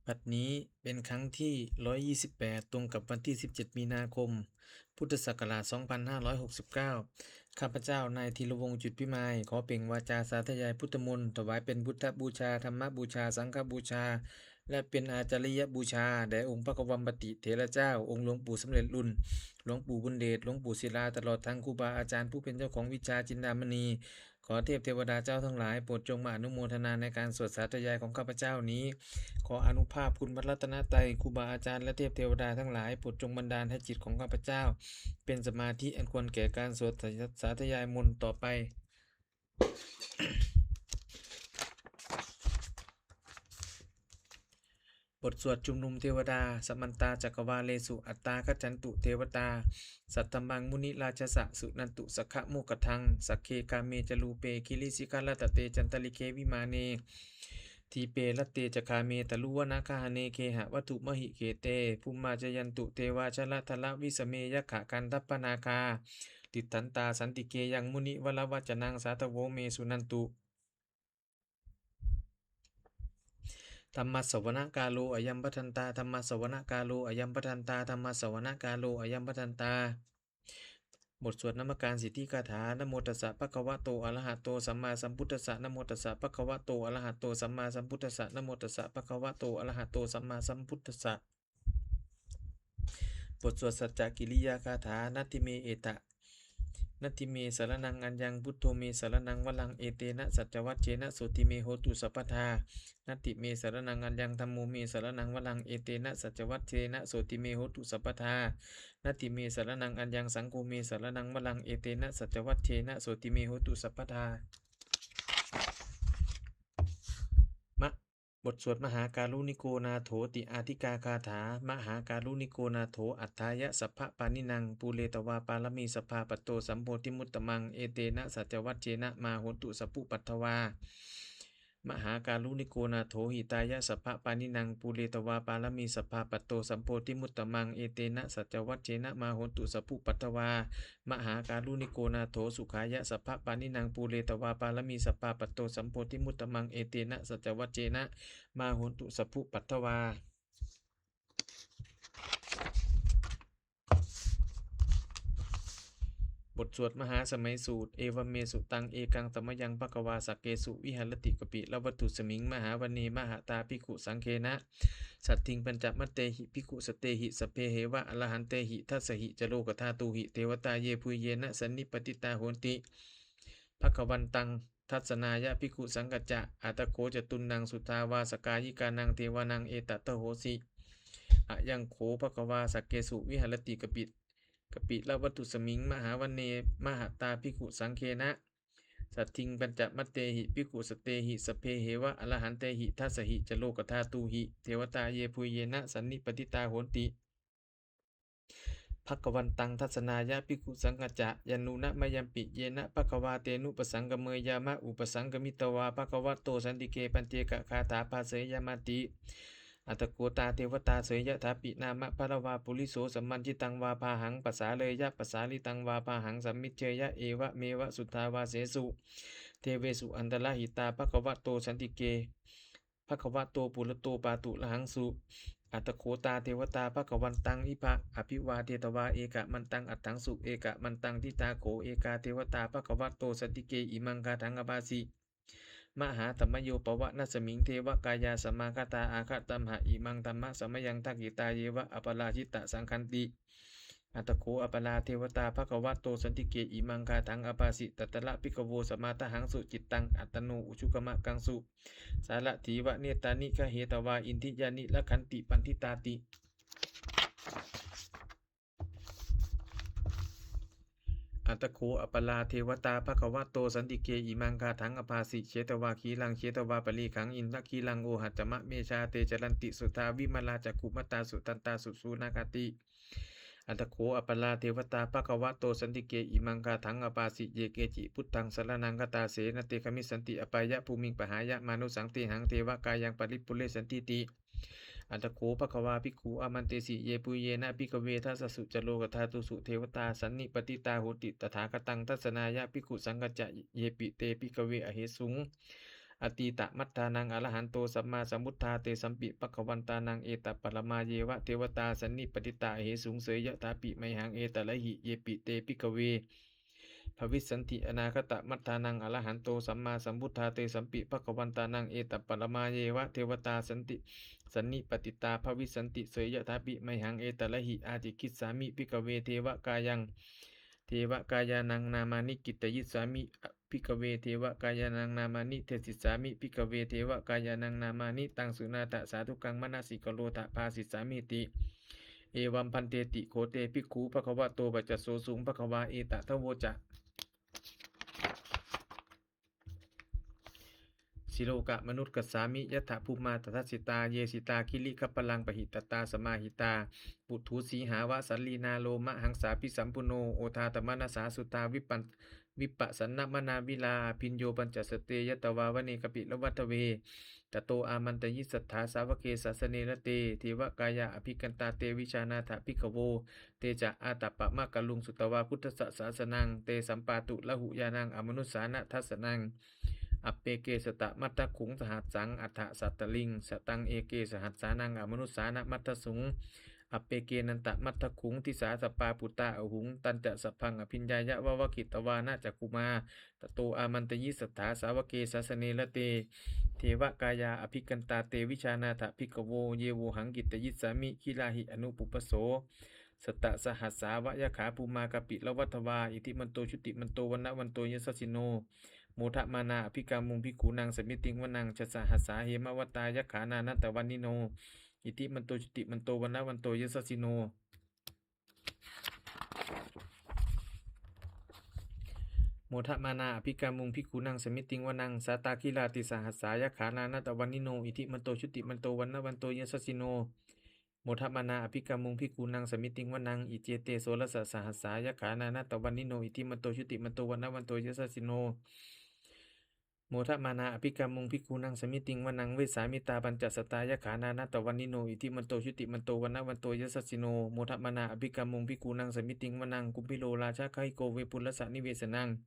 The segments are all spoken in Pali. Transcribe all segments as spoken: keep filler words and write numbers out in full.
บัดนี้เป็นครั้งที่ ร้อยยี่สิบแปด ตรงกับวันที่ สิบเจ็ด มีนาคม พุทธศักราช สองพันห้าร้อยหกสิบเก้า ข้าพเจ้านายธีรวงศ์ จุดพิมาย ขอเปล่งวาจาสาธยายพุทธมนต์ ถวายเป็นพุทธบูชา ธรรมบูชา สังฆบูชา และเป็นอาจาริยบูชา แด่องค์พระควัมปติเถระเจ้า องค์หลวงปู่สำเร็จลุน หลวงปู่บุญเดช หลวงปู่ศิลา ตลอดทั้งครูบาอาจารย์ผู้เป็นเจ้าของวิชาจินดามณี ขอเทพเทวดาเจ้าทั้งหลาย โปรดจงมาอนุโมทนาในการสวดสาธยายของข้าพเจ้านี้ ขออานุภาพคุณพระรัตนตรัย ครูบาอาจารย์และเทพเทวดาทั้งหลาย โปรดจงบันดาลให้จิตของข้าพเจ้า เป็นสมาธิอันควรแก่การสวดสาธยายมนต์ต่อไป บทสวดชุมนุมเทวดา Samantā cakkavāḷesu atrāgacchantu devatā, saddhammaṃ munirājassa suṇantu saggamokkhadaṃ. Sagge kāme ca rūpe girisikharataṭe cantalikkhe vimāne, dīpe raṭṭhe ca gāme taruvanagahane gehavatthumhi khette, bhummā cāyantu devā jalathalavisame yakkhagandhabbanāgā, tiṭṭhantā santike yaṃ munivaravacanaṃ sādhavo me suṇantu. Dhammassavanakālo ayam bhadantā, dhammassavanakālo ayam bhadantā, dhammassavanakālo ayam bhadantā. บทสวดนมการสิทธิคาถา Namo tassa bhagavato arahato sammāsambuddhassa. Namo tassa bhagavato arahato sammāsambuddhassa. Namo tassa bhagavato arahato sammāsambuddhassa. บทสวดสัจจกิริยาคาถา Natthi me ettha, natthi me saraṇaṃ aññaṃ, buddho me saraṇaṃ varaṃ, etena saccavajjena sotthi me hotu sabbadā. Natthi me saraṇaṃ aññaṃ, dhammo me saraṇaṃ varaṃ, etena saccavajjena sotthi me hotu sabbadā. Natthi me saraṇaṃ aññaṃ, saṅgho me saraṇaṃ varaṃ, etena saccavajjena sotthi me hotu sabbadā. มะ บทสวดมหาการุณิโกนาโถติอาทิกาคาถา Mahākāruṇiko nātho atthāya sabbapāṇinaṃ, pūretvā pāramī sabbā patto sambodhimuttamaṃ, etena saccavajjena mā hontu sabbupaddavā. Mahākāruṇiko nātho hitāya sabbapāṇinaṃ, pūretvā pāramī sabbā patto sambodhimuttamaṃ, etena saccavajjena mā hontu sabbupaddavā. Mahākāruṇiko nātho sukhāya sabbapāṇinaṃ, pūretvā pāramī sabbā patto sambodhimuttamaṃ, etena saccavajjena mā hontu sabbupaddavā. บทสวดมหาสมัยสูตร Evaṃ me sutaṃ. Ekaṃ samayaṃ bhagavā sakkesu viharati kapilavatthusmiṃ mahāvane mahatā bhikkhusaṅghena saddhiṃ pañcamattehi bhikkhusatehi sabbeheva arahantehi. Dasahi ca lokadhātūhi devatā yebhuyyena sannipatitā honti bhagavantaṃ dassanāya bhikkhusaṅghañca. Atha kho catunnaṃ suddhāvāsakāyikānaṃ devānaṃ etadahosi: Ayaṃ kho bhagavā sakkesu viharati kapi- kapilavatthusmiṃ mahāvane mahatā bhikkhusaṅghena saddhiṃ pañcamattehi bhikkhusatehi sabbeheva arahantehi. Dasahi ca lokadhātūhi devatā yebhuyyena sannipatitā honti bhagavantaṃ dassanāya bhikkhusaṅghañca. Yannūna mayampi yena bhagavā tenupasaṅkameyyāma, upasaṅkamitvā bhagavato santike paccekagāthā bhāseyyāmāti. Atha kho tā devatā seyyathāpi nāma balavā puriso sammiñjitaṃ vā bāhaṃ pasāreyya, pasāritaṃ vā bāhaṃ sammiñjeyya, evameva suddhāvāsesu devesu antarahitā bhagavato santike bhagavato purato pāturahaṃsu. Atha kho tā devatā bhagavantaṃ abhivādetvā ekamantaṃ aṭṭhaṃsu. Ekamantaṃ ṭhitā kho ekā devatā bhagavato santike imaṃ gāthaṃ abhāsi: Mahāsamayo pavanasmiṃ, devakāyā samāgatā, āgatamha imaṃ dhammasamayaṃ, dakkhitāyeva aparājitasaṅghanti. Atha kho aparā devatā bhagavato santike imaṃ gāthaṃ abhāsi: Tatra bhikkhavo samādahaṃsu, cittaṃ attano ujukamakaṃsu, sārathīva nettāni gahetvā, indriyāni rakkhanti paṇḍitāti. Atha kho aparā devatā bhagavato santike imaṃ gāthaṃ abhāsi: Chetvā khīlaṃ chetvā palighaṃ, indakhīlaṃ ohaccamanejā, te caranti suddhā vimalā, cakkhumatā sudantā susunāgāti. Atha kho aparā devatā bhagavato santike imaṃ gāthaṃ abhāsi: Ye keci buddhaṃ saraṇaṃ gatāse, na te gamissanti apāyabhūmiṃ, pahāya mānusaṃ dehaṃ, devakāyaṃ paripūressantīti. Atha kho bhagavā bhikkhū āmantesi: Yebhuyyena bhikkhave dasasu ca lokadhātūsu devatā sannipatitā honti tathāgataṃ dassanāya bhikkhusaṅghañca, yepi te bhikkhave ahesuṃ atītamaddhānaṃ arahanto sammāsambuddhā, tesampi bhagavantānaṃ etaparamāyeva devatā sannipatitā ahesuṃ, seyyathāpi mayhaṃ etarahi. Yepi te bhikkhave bhavissanti anāgatamaddhānaṃ arahanto sammāsambuddhā, tesampi bhagavantānaṃ etaparamāyeva devatā santi sannipatitā bhavissanti, seyyathāpi mayhaṃ etarahi. Ācikkhissāmi bhikkhave devakāyaṃ devakāyānaṃ nāmāni, kittayissāmi bhikkhave devakāyānaṃ nāmāni, desissāmi bhikkhave devakāyānaṃ nāmāni, taṃ suṇātha sādhukaṃ manasikarotha bhāsissāmīti. Evaṃ bhanteti kho te bhikkhū bhagavato paccassosuṃ. Bhagavā etadavoca: Silokamanukassāmi, yattha bhummā tadassitā, ye sitā girigabbharaṃ, pahitattā samāhitā. Puthū sīhāva sallīnā, lomahaṃsābhisambhuno, odātamanasā suddhā, vippa- vippasannamanāvilā. Abhiñño pañcasate ñatvā, vane kāpilavatthave, tato āmantayi satthā, sāvake sāsane rate. Devakāyā abhikkantā, te vijānātha bhikkhavo. Te ca ātappamakaruṃ, sutvā buddhassa sāsanaṃ, tesampāturahu ñāṇaṃ, amanussāna dassanaṃ. Appeke satamaddakkhuṃ, sahassaṃ atha sattariṃ, sataṃ eke sahassānaṃ, amanussānamaddasuṃ. Appekenantamaddakkhuṃ, disā sabbā phuṭā ahuṃ, tañca sabbaṃ abhiññāya, vavakkhitvāna cakkhumā, tato āmantayi satthā, sāvake sāsane rate. Devakāyā abhikkantā, te vijānātha bhikkhavo, ye vohaṃ kittayissāmi, girāhi anupubbaso. Sattasahassā va yakkhā, bhummā kāpilavatthavā, iddhimanto jutimanto, vaṇṇavanto yasassino, modamānā abhikkāmuṃ, bhikkhūnaṃ samitiṃ vanaṃ. Chasahassā hemavatā, yakkhā nānattavaṇṇino, iddhimanto jutimanto, vaṇṇavanto yasassino, modamānā abhikkāmuṃ, bhikkhūnaṃ samitiṃ vanaṃ. Sātāgirā tisahassā, yakkhā nānattavaṇṇino, iddhimanto jutimanto, vaṇṇavanto yasassino, modamānā abhikkāmuṃ, bhikkhūnaṃ samitiṃ vanaṃ. Iccete soḷasasahassā, yakkhā nānattavaṇṇino, iddhimanto jutimanto, vaṇṇavanto yasassino, modamānā abhikkāmuṃ, bhikkhūnaṃ samitiṃ vanaṃ. Vessāmittā pañcasatā, yakkhā nānattavaṇṇino, iddhimanto jutimanto, vaṇṇavanto yasassino, modamānā abhikkāmuṃ, bhikkhūnaṃ samitiṃ vanaṃ. Kumbhīro rājagahiko, vepullassa nivesanaṃ,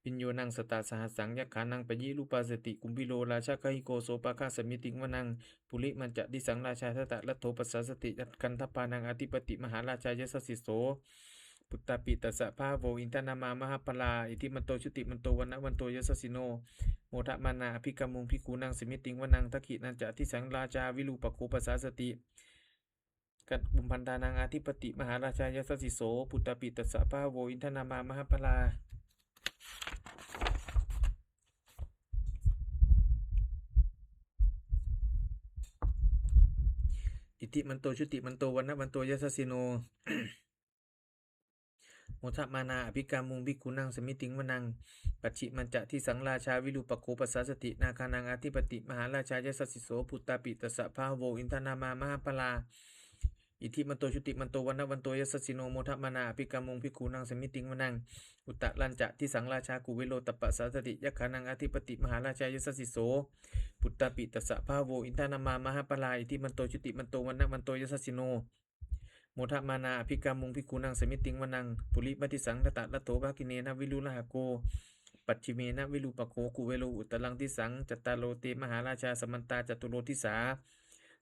bhiyyo naṃ satasahassaṃ, yakkhānaṃ payirupāsati. Kumbhīro rājagahiko, sopāga samitiṃ vanaṃ. Purimañca disaṃ rājā, dhataraṭṭho pasāsati, gandhabbānaṃ ādhipati, mahārājā yasassi so. Puttāpi tassa bahavo, indanāmā mahabbalā, iddhimanto jutimanto, vaṇṇavanto yasassino, modamānā abhikkāmuṃ, bhikkhūnaṃ samitiṃ vanaṃ. Dakkhiṇañca disaṃ rājā, virūpakkho pasāsati, kumbhaṇḍānaṃ ādhipati, mahārājā yasassi so. Puttāpi tassa bahavo, indanāmā mahabbalā, iddhimanto jutimanto, vaṇṇavanto yasassino, modamānā abhikkāmuṃ, bhikkhūnaṃ samitiṃ vanaṃ. Pacchimañca disaṃ rājā, virūpakkho pasāsati, nāgānaṃ ādhipati, mahārājā yasassi so. Puttāpi tassa bahavo, indanāmā mahabbalā, iddhimanto jutimanto, vaṇṇavanto yasassino, modamānā abhikkāmuṃ, bhikkhūnaṃ samitiṃ vanaṃ. Uttarañca disaṃ rājā, kuvero tappasāsati, yakkhānaṃ ādhipati, mahārājā yasassi so. Puttāpi tassa bahavo, indanāmā mahabbalā, iddhimanto jutimanto, vaṇṇavanto yasassino, modamānā abhikkāmuṃ, bhikkhūnaṃ samitiṃ vanaṃ. Purimadisaṃ dhataraṭṭho, dakkhiṇena virūḷhako, pacchimena virūpakkho, kuvero uttaraṃ disaṃ. Cattāro te mahārājā, samantā caturo disā,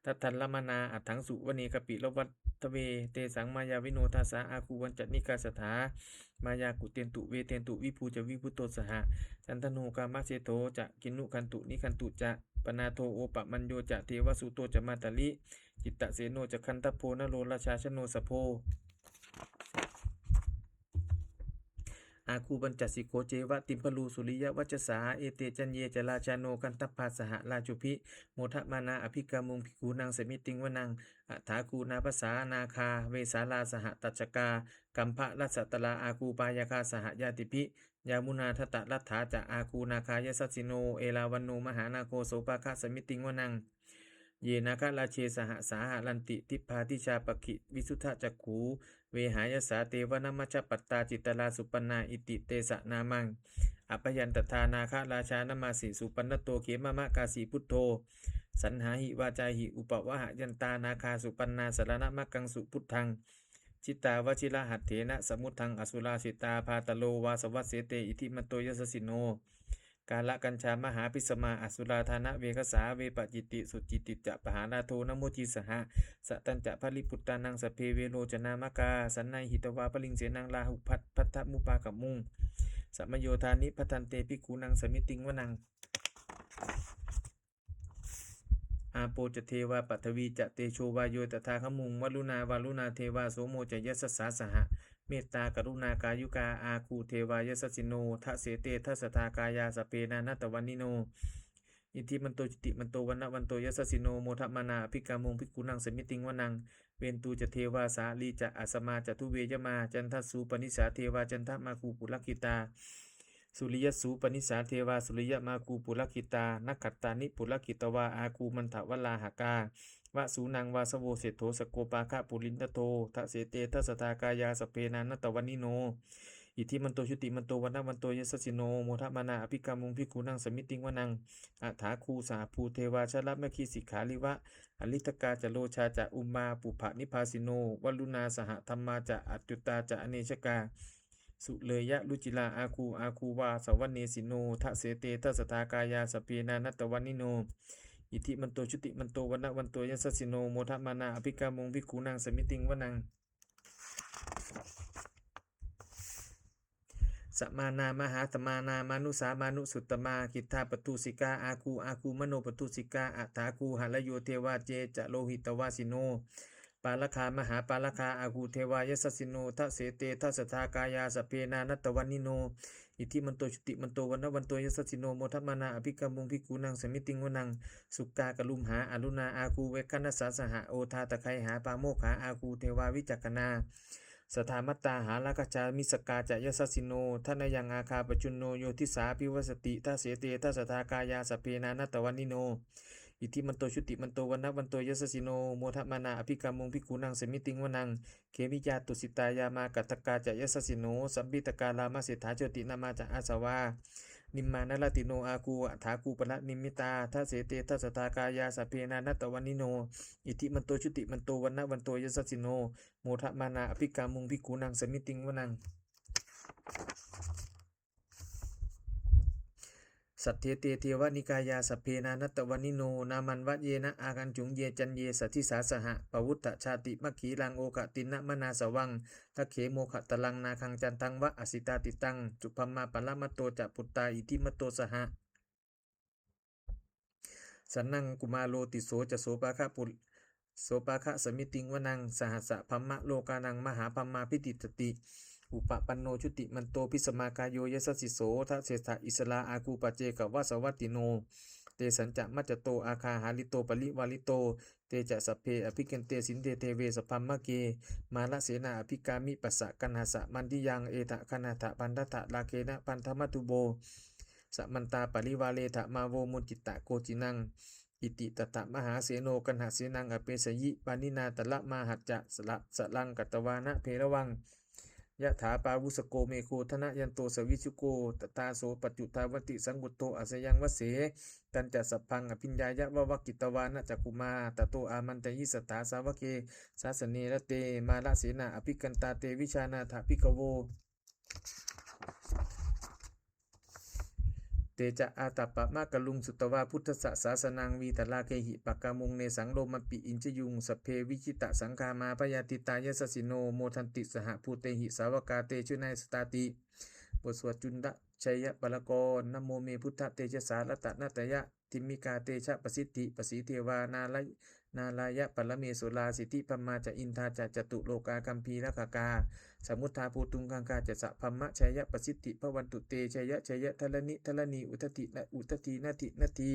daddallamānā aṭṭhaṃsu, vane kāpilavatthave. Tesaṃ māyāvino dāsā, āgū vañcanikā saṭhā, māyā kuṭeṇḍu veṭeṇḍu, viṭū ca viṭuṭo saha. Candano kāmaseṭṭho ca, kinnughaṇḍu nighaṇḍu ca, panādo opamañño ca, devasūto ca mātali, cittaseno ca gandhabbo, naḷorājā janosabho, āgū pañcasikho ceva, timbarū suriyavacchasā. Ete caññe ca rājāno, gandhabbā saha rājubhi, modamānā abhikkāmuṃ, bhikkhūnaṃ samitiṃ vanaṃ. Athāgū nābhasā nāgā, vesālā saha tacchakā, kambalassatarā āgū, pāyāgā saha ñātibhi, yāmunā dhataraṭṭhā ca, āgū nāgā yasassino, erāvaṇo mahānāgo, sopāga samitiṃ vanaṃ. Ye nāgarāje sahasā haranti, dibbā dijā pakkhi visuddhacakkhū, vehāyasā te vanamajjhapattā, citrā supaṇṇā iti tesa nāmaṃ. Abhayantadā nāgarājānamāsi, supaṇṇato khemamakāsi buddho. Saṇhāhi vācāhi upavhayantā, nāgā supaṇṇā saraṇamakaṃsu buddhaṃ. Jitā vajirahatthena, samuddaṃ asurā sitā, bhātaro vāsavassete, iddhimanto yasassino. kālakañjā mahābhismā asurā dānaveghasā, vepacitti sucitti ca pahārādo namucī saha. Satañca baliputtānaṃ sabbe verocanāmakā, sannayhitvā baliṃ senaṃ rāhubhaddamupāgamuṃ. Samayodāni bhaddante bhikkhūnaṃ samitiṃ vanaṃ. Āpo ca devā paṭhavī ca tejo vāyo tadāgamuṃ, varuṇā vāruṇā devā somo ca yasasā saha. Mettākaruṇākāyukā āgū devā yasassino, dasete dasadhā kāyā sabbe nānattavaṇṇino. Iddhimanto jutimanto vaṇṇavanto yasassino, modamānā abhikkāmuṃ bhikkhūnaṃ samitiṃ vanaṃ. Veṇḍū ca devā sahalī ca asamā ca duve yamā, candassūpanisā devā candamāgū purakkhitā. Suriyassūpanisā devā suriyamāgū purakkhitā, nakkhattāni purakkhitvā āgū mandavalāhakā. Vasūnaṃ vāsavo seṭṭho sakkopāga purindado, dasete dasadhā kāyā sabbe nānattavaṇṇino. Iddhimanto jutimanto vaṇṇavanto yasassino, modamānā abhikkāmuṃ bhikkhūnaṃ samitiṃ vanaṃ. Athāgū sahabhū devā jalamaggisikhāriva, ariṭṭhakā ca rojā ca ummāpupphanibhāsino, varuṇā sahadhammā ca accutā ca anejakā. Sūleyyarucirā āgū āgū vāsavanesino, dasete dasadhā kāyā sabbe nānattavaṇṇino. Iddhimanto jutimanto vaṇṇavanto yasassino, modamānā abhikkāmuṃ bhikkhūnaṃ samitiṃ vanaṃ. Samānā mahāsamānā mānusā mānusuttamā, khiḍḍāpadūsikā āgū āgū manopadūsikā, athāgū harayo devā ye ca lohitavāsino. Pāragā mahāpāragā āgū devā yasassino, dasete dasadhā kāyā sabbe nānattavaṇṇino. Iddhimanto jutimanto vaṇṇavanto yasassino, modamānā abhikkāmuṃ bhikkhūnaṃ samitiṃ vanaṃ. Sukkā karumhā aruṇā āgū veghanasā saha, odātagayhā pāmokkhā āgū devā vicakkhaṇā. Sadāmattā hāragajā missakā ca yasassino, thanayaṃ āgā pajjunno yo disā abhivassati, dasete dasadhā kāyā sabbe nānattavaṇṇino. Iddhimanto jutimanto vaṇṇavanto yasassino, modamānā abhikkāmuṃ bhikkhūnaṃ samitiṃ vanaṃ. Khemiyā tusitā yāmā kaṭṭhakā ca yasassino, lambitakā lāmaseṭṭhā jotināmā ca āsavā. Nimmānaratino āgū athāgū paranimmitā, dasete dasadhā kāyā sabbe nānattavaṇṇino. Iddhimanto jutimanto vaṇṇavanto yasassino, modamānā abhikkāmuṃ bhikkhūnaṃ samitiṃ vanaṃ. Saṭṭhete devanikāyā sabbe nānattavaṇṇino, nāmanvayena āgañchuṃ ye caññe sadisā saha. Pavutthajātimakhīlaṃ oghatiṇṇamanāsavaṃ, dakkhemoghataraṃ nāgaṃ candaṃva asitātitaṃ. Subrahmā paramatto ca puttā iddhimato saha, sanaṅkumāro tisso ca sopāga pu-, sopāga samitiṃ vanaṃ. Sahassabrahmalokānaṃ mahābrahmābhitiṭṭhati, upapanno jutimanto bhismākāyo yasassi so. Dasettha issarā āgū paccekavasavattino, tesañca majjhato āgā hārito parivārito. Te ca sabbe abhikkante sinde deve sabrahmake, mārasenā abhikkāmi passa kaṇhassa mandiyaṃ. Etha gaṇhatha bandhatha rāgena bandhamatthu vo, samantā parivāretha mā vo muñcittha koci naṃ. Iti tattha mahāseno kaṇhasenaṃ apesayi, pāṇinā talamāhacca sala-, saraṃ katvāna bheravaṃ. Yathā pāvussako megho thanayanto savijjuko, tadā so paccudāvatti saṅkuddho asayaṃvase. Tañca sabbaṃ abhiññāya vavakkhitvāna cakkhumā, tato āmantayi satthā sāvake sāsane rate. Mārasenā abhikkantā te vijānātha bhikkhavo. Te ca ātappamakaruṃ sutvā buddhassa sāsanaṃ, vītarāgehi pakkāmuṃ nesaṃ lomampi iñjayuṃ. Sabbe vijitasaṅgāmā bhayātītā yasassino, modanti saha bhūtehi sāvakā te janesutāti. บทสวดจุลชัยปกรณ์ Namo me buddhatejasā ratanattayadhimmikā, tejapasiddhi pasīdevā nāra-, nārāyaparamesurā, siddhibrahmā ca indā ca catulokā gambhīrakkhakā, samuddā bhūtuṃ gaṅgā ca sabrahmajayapasiddhi bhavantu te. Jaya jaya dharaṇi dharaṇī udadhi na-, udadhī nadi nadī,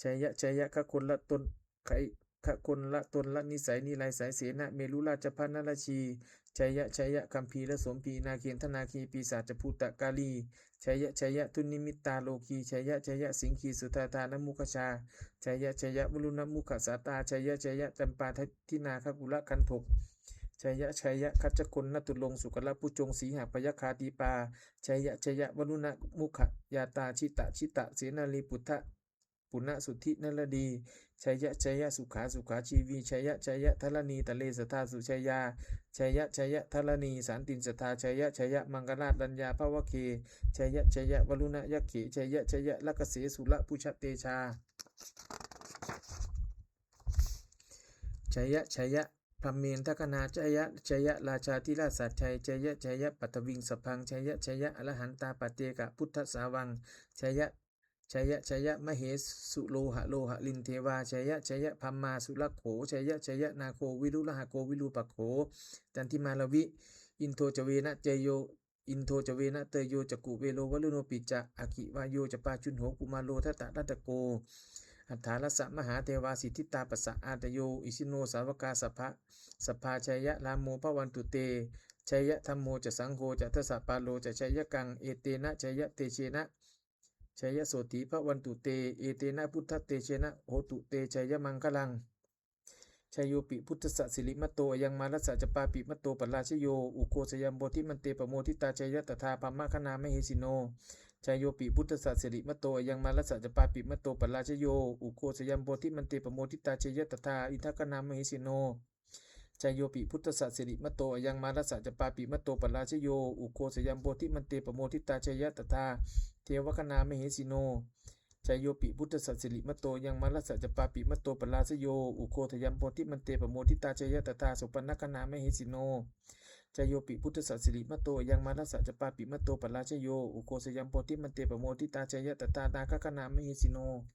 jaya jaya gaganalaton-, gai-, gaganalatanalanisai niraisaisenna merurājabala narajī, jaya jaya gambhīrasombhī nāgendanāgī pisācabhūtakālī, jaya jaya dunnimittarogī, jaya jaya siṅgīsudādānamukhajā, jaya jaya varuṇamukhasātrā, jaya jaya campādināgakulagandhok, jaya jaya gajagannaturaṅga sukarabhujaṅga sīhabyagghadīpā, jaya jaya varuṇamukhayātrā jita jita senārī buddha punasuddhi naradī. Jaya jaya sukhā sukhā jīvī, jaya jaya dharaṇītale sadā sujayā, jaya jaya dharaṇī santin sadā, jaya jaya maṅkarājaraññā bhavagge, jaya jaya varuṇayakkhe, jaya jaya rakkhase surabhujatejā. Jaya jaya brahmendagaṇā, jaya jaya rājādhirājasājjai, jaya jaya paṭhaviṃ sabbaṃ, jaya jaya arahantā paccekabuddhasāvaṃ, jaya jaya jaya mahesuro haro harindevā, jaya jaya brahmā surakkho, jaya jaya nāgo virūḷhako virūpakkho candimā ravi, indo ca venateyyo, indo ca venateyyo ca kuvero varuṇopi ca, aggi vāyo ca pājuṇho kumāro dhataraṭṭhako, aṭṭhārasa mahādevā siddhitāpasa-ādayo, isino sāvakā sabba sabbā, jaya rāmo bhavantu te, jaya dhammo ca saṅgho ca dasapālo ca jayakaṃ, etena jayatejena jayasotthī bhavantu te, etena buddhatejena hotu te jayamaṅgalaṃ. Jayopi buddhassa sirīmato ayaṃ, mārassa ca pāpimato parājayo, ugghosayaṃ bodhimaṇḍe pamoditā, jaya tadā brahmagaṇā mahesino. Jayopi buddhassa sirīmato ayaṃ, mārassa ca pāpimato parājayo, ugghosayaṃ bodhimaṇḍe pamoditā, jaya tadā indagaṇā mahesino. Jayopi buddhassa sirīmato ayaṃ, mārassa ca pāpimato parājayo, ugghosayaṃ bodhimaṇḍe pamoditā, jaya tadā devagaṇā mahesino. Jayopi buddhassa sirīmato ayaṃ, mārassa ca pāpimato parājayo, ugghosayaṃ bodhimaṇḍe pamoditā, jaya tadā supaṇṇagaṇā mahesino. Jayopi buddhassa sirīmato ayaṃ, mārassa ca pāpimato parājayo, ugghosayaṃ bodhimaṇḍe pamoditā, jaya tadā nāgagaṇā mahesino.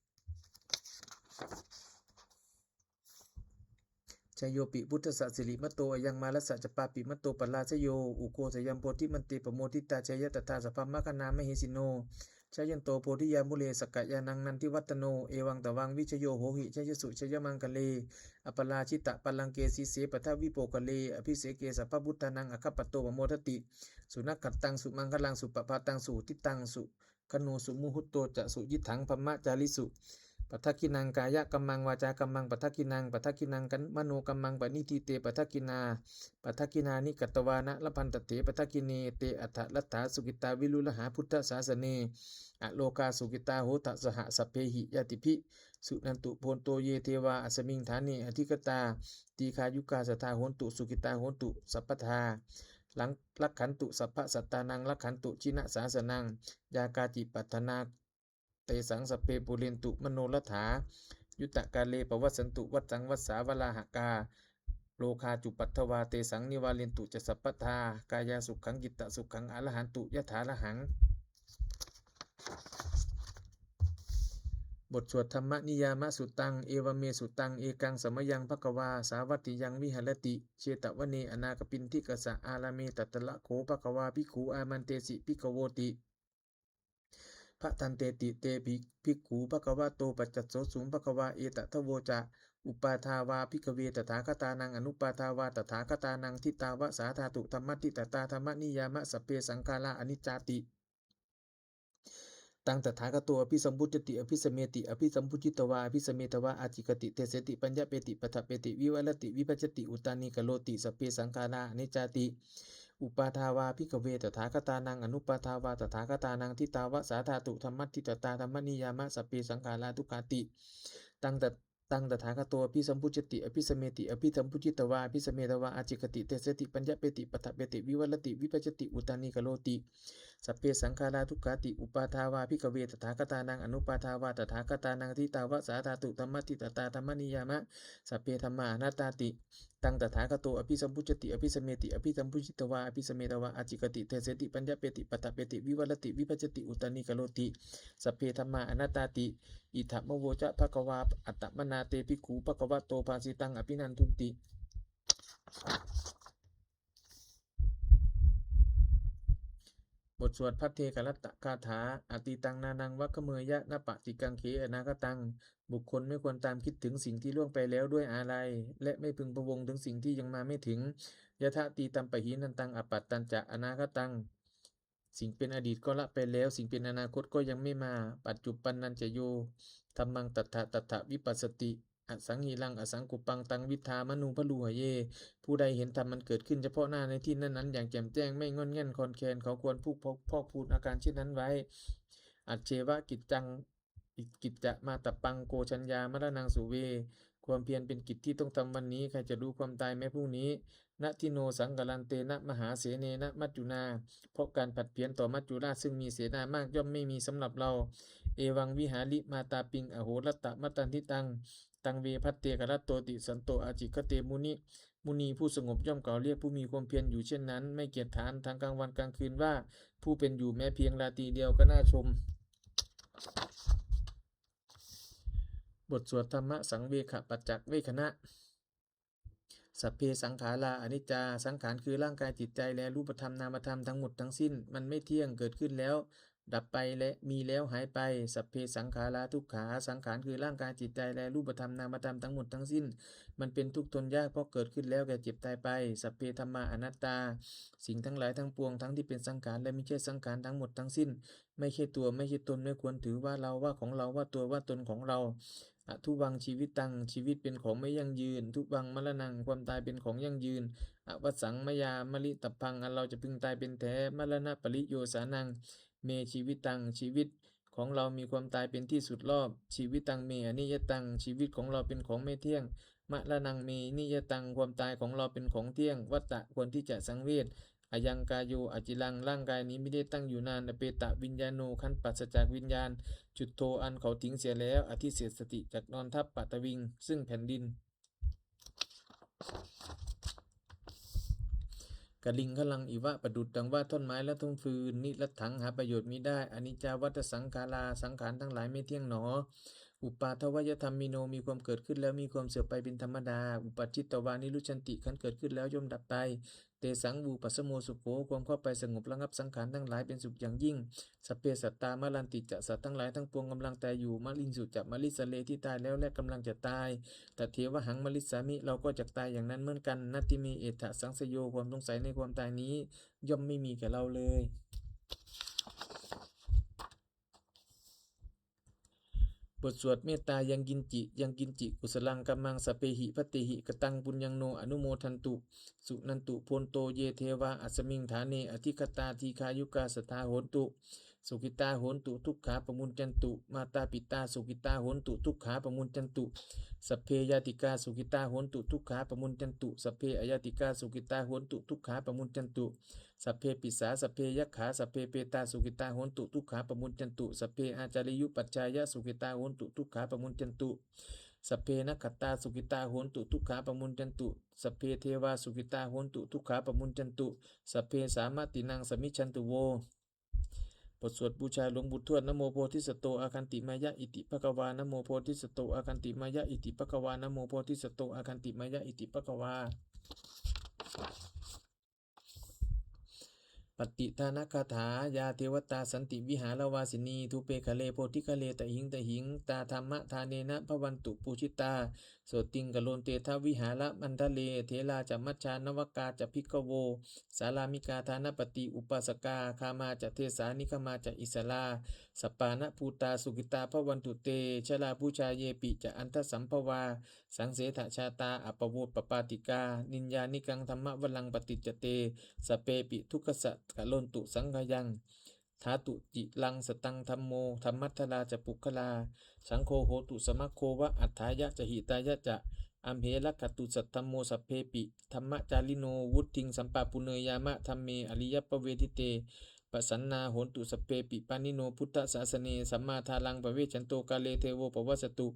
Jayopi buddhassa sirīmato ayaṃ, mārassa ca pāpimato parājayo, ugghosayaṃ bodhimaṇḍe pamoditā, jaya tadā sabrahmagaṇā mahesino. Jayanto bodhiyā mūle sakyānaṃ nandivaḍḍhano, evaṃ tvaṃ vijayo hohi jayassu jayamaṅgale, aparājitapallaṅke sīse paṭhavipokkhare, abhiseke sabbabuddhānaṃ aggappatto pamodati. Sunakkhattaṃ sumaṅgalaṃ supabhātaṃ suhuṭṭhitaṃ su khaṇo sumuhutto ca suyiṭṭhaṃ brahmacārisu. Padakkhiṇaṃ kāyakammaṃ vācākammaṃ padakkhiṇaṃ, padakkhiṇaṃ kam- manokammaṃ paṇidhī te padakkhiṇā, padakkhiṇāni katvāna labhantatthe padakkhiṇe. Te atthaladdhā sukhitā viruḷhā buddhasāsane, arogā sukhitā hotha saha sabbehi ñātibhi. Suṇantu bhonto ye devā asmiṃ ṭhāne adhigatā, dīghāyukā sadā hontu sukhitā hontu sabbadā. Laṅ- rakkhantu sabbasattānaṃ rakkhantu jinasāsanaṃ, yā kāci patthanā tesaṃ sabbe pūrentu manorathā. Yuttakāle pavassantu vassaṃ vassā valāhakā, rogā cupaddavā tesaṃ nivārentu ca sabbadā. Kāyāsukhaṃ cittasukhaṃ arahantu yathārahaṃ. บทสวด Dhammaniyāmasuttaṃ. Evaṃ me sutaṃ. Ekaṃ samayaṃ bhagavā sāvatthiyaṃ viharati jetavane anāthapiṇḍikassa ārāme. Tatra kho bhagavā bhikkhū āmantesi bhikkhavoti. Bhadanteti te bhi- bhikkhū bhagavato paccassosuṃ. Bhagavā etadavoca. Uppādā vā bhikkhave tathāgatānaṃ anuppādā vā tathāgatānaṃ, ṭhitāva sā dhātu dhammaṭṭhitatā dhammaniyāma, sabbe saṅkhārā aniccāti. Taṃ tathāgato abhisambujjhati abhisameti. Abhisambujjhitvā abhisametvā ācikkhati deseti paññapeti paṭṭhapeti vivarati vibhajati uttānīkaroti, sabbe saṅkhārā aniccāti. Uppādā vā bhikkhave tathāgatānaṃ anuppādā vā tathāgatānaṃ, ṭhitāva sā dhātu dhammaṭṭhitatā dhammaniyāma, sabbe saṅkhārā dukkhāti. Taṃ ta- taṃ tathāgato abhisambujjhati abhisameti. Abhisambujjhitvā abhisametvā ācikkhati deseti paññapeti paṭṭhapeti vivarati vibhajati uttānīkaroti, sabbe saṅkhārā dukkhāti. Uppādā vā bhikkhave tathāgatānaṃ anuppādā vā tathāgatānaṃ, ṭhitāva sā dhātu dhammaṭṭhitatā dhammaniyāma, sabbe dhammā anattāti. Taṃ tathāgato abhisambujjhati abhisameti. Abhisambujjhitvā abhisametvā ācikkhati deseti paññapeti paṭṭhapeti vivarati vibhajati uttānīkaroti, sabbe dhammā anattāti. Idamavoca bhagavā. Attamanā te bhikkhū bhagavato bhāsitaṃ abhinandunti. บทสวดภัทเทกรัตตคาถา Atītaṃ nānaṃ vāgameyya nappaṭikaṅkhe anāgataṃ. บุคคลไม่ควรตามคิดถึงสิ่งที่ล่วงไปแล้วด้วยอาลัย และไม่พึงพะวงถึงสิ่งที่ยังมาไม่ถึง Yadatītampahīnantaṃ appattañca anāgataṃ. สิ่งเป็นอดีตก็ละไปแล้ว สิ่งเป็นอนาคตก็ยังไม่มา Paccuppannañca yo dhammaṃ tattha tattha vipassati, asaṃhiraṃ asaṅkuppaṃ taṃ viddhā manubrūhaye. ผู้ใดเห็นธรรมมันเกิดขึ้นเฉพาะหน้าในที่นั้นๆ อย่างแจ่มแจ้ง ไม่ง่อนแง่นคลอนแคลน เขาควรพูกพอกพูนอาการเช่นนั้นไว้ Ajjeva kiccaṃ กิจจะมาตะปัง โก ชัญญา มะระนังสุเว ความเพียรเป็นกิจที่ต้องทำวันนี้ ใครจะรู้ความตายแม้พรุ่งนี้ นะทิโน สังกรันเตนะ มหาเสเนนะ มัจจุนา เพราะการผัดเพี้ยนต่อมัจจุราชซึ่งมีเสนามากย่อมไม่มีสำหรับเรา เอวังวิหาริมาตาปิง อโหรัตตะมะตันทิตัง ตังเวภัตเตกรัตโตติ สันโตอาจิคเตมุนิ มุนีผู้สงบย่อมกล่าวเรียกผู้มีความเพียรอยู่เช่นนั้น ไม่เกียจคร้านทั้งกลางวันกลางคืนว่า ผู้เป็นอยู่แม้เพียงราตรีเดียวก็น่าชม บทสวดธรรมสังเวคปัจจักเวคณะ สัพเพสังขาราอนิจจา สังขารคือร่างกายจิตใจและรูปธรรมนามธรรมทั้งหมดทั้งสิ้น มันไม่เที่ยง เกิดขึ้นแล้วดับไป และมีแล้วหายไป สัพเพสังขาราทุกขา สังขารคือร่างกายจิตใจและรูปธรรมนามธรรมทั้งหมดทั้งสิ้น มันเป็นทุกข์ทนยาก เพราะเกิดขึ้นแล้วแก่เจ็บตายไป สัพเพธัมมาอนัตตา สิ่งทั้งหลายทั้งปวงทั้งที่เป็นสังขารและมิใช่สังขารทั้งหมดทั้งสิ้น ไม่ใช่ตัวไม่ใช่ตน ไม่ควรถือว่าเราว่าของเราว่าตัวว่าตนของเรา อทุวังชีวิตัง ชีวิตเป็นของไม่ยั่งยืน ทุวังมรณัง ความตายเป็นของยั่งยืน อวสังมยามริตพัง อันเราจะพึงตายเป็นแท้ มรณปริโยสานัง เมชีวิตัง ชีวิตของเรามีความตายเป็นที่สุดรอบ ชีวิตังเมอนิยตัง ชีวิตของเราเป็นของไม่เที่ยง มรณังเมนิยตัง ความตายของเราเป็นของเที่ยง วัตตะ ควรที่จะสังเวช อยังกาโยอจิรัง ร่างกายนี้ไม่ได้ตั้งอยู่นาน อเปตะวิญญาโน ครั้นปราศจากวิญญาณ จุตโธ อันเขาทิ้งเสียแล้ว อธิเสสติ จักนอนทับ ปะตะวิง ซึ่งแผ่นดิน กลิงคลังอิวะ ประดุจดังว่าท่อนไม้และท่อนฟืน นิรัตถัง หาประโยชน์มิได้ อนิจจาวัฏสังขารา สังขารทั้งหลายไม่เที่ยงหนอ อุปาทวยธรรมิโน มีความเกิดขึ้นแล้วมีความเสื่อมไปเป็นธรรมดา อุปาทิตวานิรุชชันติ ครั้นเกิดขึ้นแล้วย่อมดับไป เตสัง วูปัสสโมสุโข ความเข้าไปสงบระงับสังขารทั้งหลายเป็นสุขอย่างยิ่ง สัพเพสัตตามรันติจะ สัตว์ทั้งหลายทั้งปวงกำลังตายอยู่ มรินสุจะ มริสเร ที่ตายแล้วและกำลังจะตาย ตเทวหังมริสสามิ เราก็จักตายอย่างนั้นเหมือนกัน นัตถิเม เอถะ สังสโย ความสงสัยในความตายนี้ ย่อมไม่มีแก่เราเลย บทสวดเมตตา ยังกินจิ ยังกินจิ กุสลังกัมมัง สัพเพหิ ภัตเตหิ กตัง ปุญญัง โน อนุโมทันตุ สุนันตุ โพนโต เย เทวา อัสมิง ฐาเน อธิคตา ทีฆายุกา สัทธา โหนตุ สุขิตา โหนตุ ทุกขา ปมุญจันตุ มาตาปิตา สุขิตา โหนตุ ทุกขา ปมุญจันตุ สัพเพญาติกา สุขิตา โหนตุ ทุกขา ปมุญจันตุ สัพเพอญาติกา สุขิตา โหนตุ ทุกขา ปมุญจันตุ สัพเพปิสสา สัพเพยักขา สัพเพเปตา สุขิตา โหนตุ ทุกขา ปมุญจันตุ สัพเพอาจาริยุปัชฌายะ สุขิตา โหนตุ ทุกขา ปมุญจันตุ สัพเพนักขัตตา สุขิตา โหนตุ ทุกขา ปมุญจันตุ สัพเพเทวา สุขิตา โหนตุ ทุกขา ปมุญจันตุ สัพเพสามาตินัง สมิชชันตุ โว บทสวดบูชาหลวงปู่ทวด นะโมโพธิสัตโต อาคันติมายะ อิติภะคะวา นะโมโพธิสัตโต อาคันติมายะ อิติภะคะวา นะโมโพธิสัตโต อาคันติมายะ อิติภะคะวา ปัตติทานคาถา ยาเทวตาสันติวิหารวาสินี ธูปะคาเลโพธิคาเล ตะหิงตะหิง ตาธัมมทาเนนะ ภะวันตุปูจิตา โสติงกะโรนเตทะวิหารมันทะเล เถราจะมัจจานวกาจะภิกขโว สารามิกาทานปติอุปาสกา คามมาจะเทสา นิคมมาจะอิสสารา สัปปาณะภูตา สุขิตา ภะวันตุเต ชราพูชา เยปิ จะอันทสัมภวา สังเสทะชาตา อัปปะโวปปาติกา นิยยานิกัง ธัมมะวรัง ปะติจจะเต สัพเพปิ ทุกขัสสะ กะโรนตุ สังขยัง ถาตุ จิรัง สตัง ธัมโม ธัมมัทธารา จะ ปุคคลา สังโฆ โหตุ สมัคโค วะ อัฏฐายะ จะ หิตายะ จะ อัมเห รักขะตุ สัทธัมโม สัพเพปิ ธัมมะจาริโน วุตถิง สัมปะปุเนยยามะ ธัมเม อริยะปะเวทิเต ปะสันนา โหนตุ สัพเพปิ ปาณิโน พุทธสาสะเน สัมมาทารัง ปะเวชชันโต กาเล เทโว ปะวัสสะตุ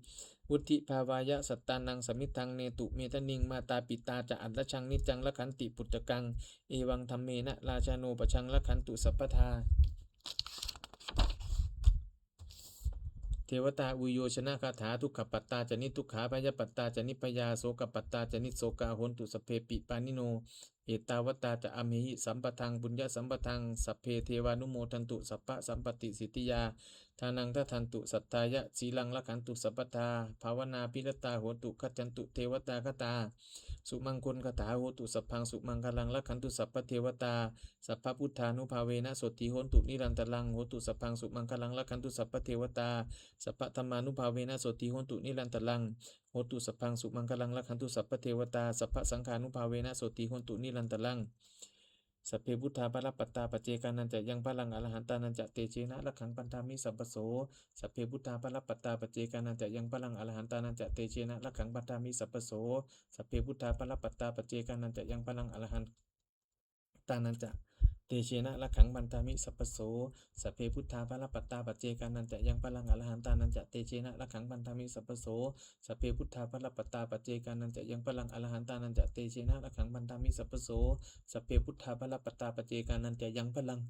วุตถิภาวายะ สัตตานัง สะมิทธัง เนตุ เมทะนิง มาตาปิตา จะ อัตถะชัง นิจจัง รักขันติ ปุจจะกัง เอวัง ธัมเมนะ ราชาโน ปะชัง รักขันตุ สัพพะทา เทวตาอุยโยชนะคาถา ทุกขปัตตาจะ นิทุกขา ภยปัตตาจะ นิพยา โสกปัตตาจะ นิสโสกา โหนตุ สัพเพปิ ปาณิโน เอตาวตาจะ อัมเหหิ สัมปะทัง ปุญญะสัมปะทัง สัพเพ เทวานุโมทันตุ สัพพะสัมปะติสิทธิยา ทานัง ทะทันตุ สัทธายะ สีลัง รักขันตุ สัพพะทา ภาวนาภิรัตตา โหนตุ คัจฉันตุ เทวตาคตา สุมังคลคาถา โหตุ สัพพัง สุมังคลัง รักขันตุ สัพพะเทวตา สัพพะพุทธานุภาเวนะ โสตถี โหนตุ นิรันตะรัง โหตุ สัพพัง สุมังคลัง รักขันตุ สัพพะเทวตา สัพพะธัมมานุภาเวนะ โสตถี โหนตุ นิรันตะรัง โหตุ สัพพัง สุมังคลัง รักขันตุ สัพพะเทวตา สัพพะสังฆานุภาเวนะ โสตถี โหนตุ นิรันตะรัง Sabbe buddhā balappattā paccekānañca yaṃ balaṃ arahantānañca tejena rakkhaṃ bandhāmi sabbaso. Sabbe buddhā balappattā paccekānañca yaṃ balaṃ arahantānañca tejena rakkhaṃ bandhāmi sabbaso. Sabbe buddhā balappattā paccekānañca yaṃ balaṃ arahantānañca tejena rakkhaṃ bandhāmi sabbaso. Sabbe buddhā balappattā paccekānañca yaṃ balaṃ arahantānañca tejena rakkhaṃ bandhāmi sabbaso. Sabbe buddhā balappattā paccekānañca yaṃ balaṃ arahantānañca tejena rakkhaṃ bandhāmi sabbaso. Sabbe buddhā balappattā paccekānañca yaṃ balaṃ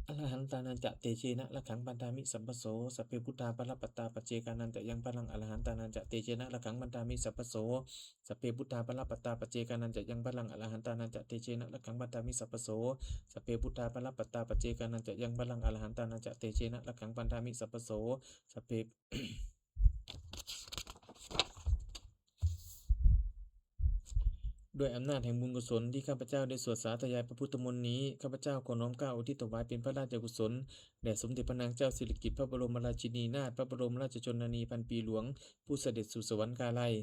arahantānañca tejena rakkhaṃ bandhāmi sabbaso. Sabbe buddhā balappattā paccekānañca yaṃ balaṃ arahantānañca tejena rakkhaṃ bandhāmi sabbaso. Sabbe buddhā balappattā paccekānañca yaṃ balaṃ arahantānañca tejena rakkhaṃ bandhāmi sabbaso. Sabbe buddhā balappattā paccekānañca yaṃ balaṃ arahantānañca tejena rakkhaṃ bandhāmi sabbaso. Sabbe ด้วยอำนาจแห่งบุญกุศลที่ข้าพเจ้าได้สวดสาธยายพระพุทธมนต์นี้ ข้าพเจ้าขอน้อมเกล้าอุทิศถวายเป็นพระราชกุศล แด่สมเด็จพระนางเจ้าสิริกิติ์ พระบรมราชินีนาถ พระบรมราชชนนีพันปีหลวง ผู้เสด็จสู่สวรรคาลัย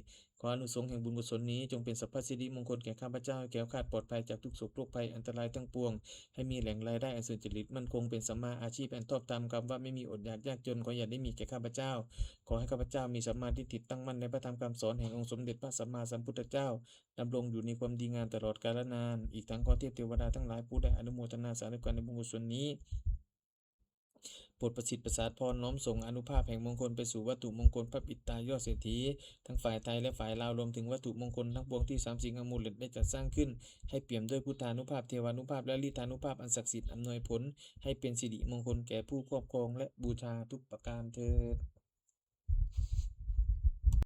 ขออานิสงส์แห่งบุญกุศลนี้จงเป็นสัพพสิริมงคลแก่ข้าพเจ้า ให้แคล้วคลาดปลอดภัยจากทุกข์โศกโรคภัยอันตรายทั้งปวง ให้มีแหล่งรายได้อันสุจริตมั่นคง เป็นสัมมาอาชีพอันชอบธรรม คำว่าไม่มีอดอยากยากจน ขออย่าได้มีแก่ข้าพเจ้า ขอให้ข้าพเจ้ามีสัมมาทิฏฐิตั้งมั่นในพระธรรมคำสอนแห่งองค์สมเด็จพระสัมมาสัมพุทธเจ้า ดำรงอยู่ในความดีงามตลอดกาลนาน อีกทั้งขอเทพเทวดาทั้งหลายผู้ได้อนุโมทนาสาธุการในบุญกุศลนี้ โปรดประสิทธิ์ประสาทพร น้อมส่งอานุภาพแห่งมงคลไปสู่วัตถุมงคลพระปิดตายอดเศรษฐี ทั้งฝ่ายไทยและฝ่ายลาว รวมถึงวัตถุมงคลทั้งปวงที่สามสิงห์อมูเลตได้จัดสร้างขึ้น ให้เปี่ยมด้วยพุทธานุภาพ เทวานุภาพ และฤทธานุภาพอันศักดิ์สิทธิ์ อำนวยผลให้เป็นสิริมงคลแก่ผู้ครอบครองและบูชาทุกประการเทอญ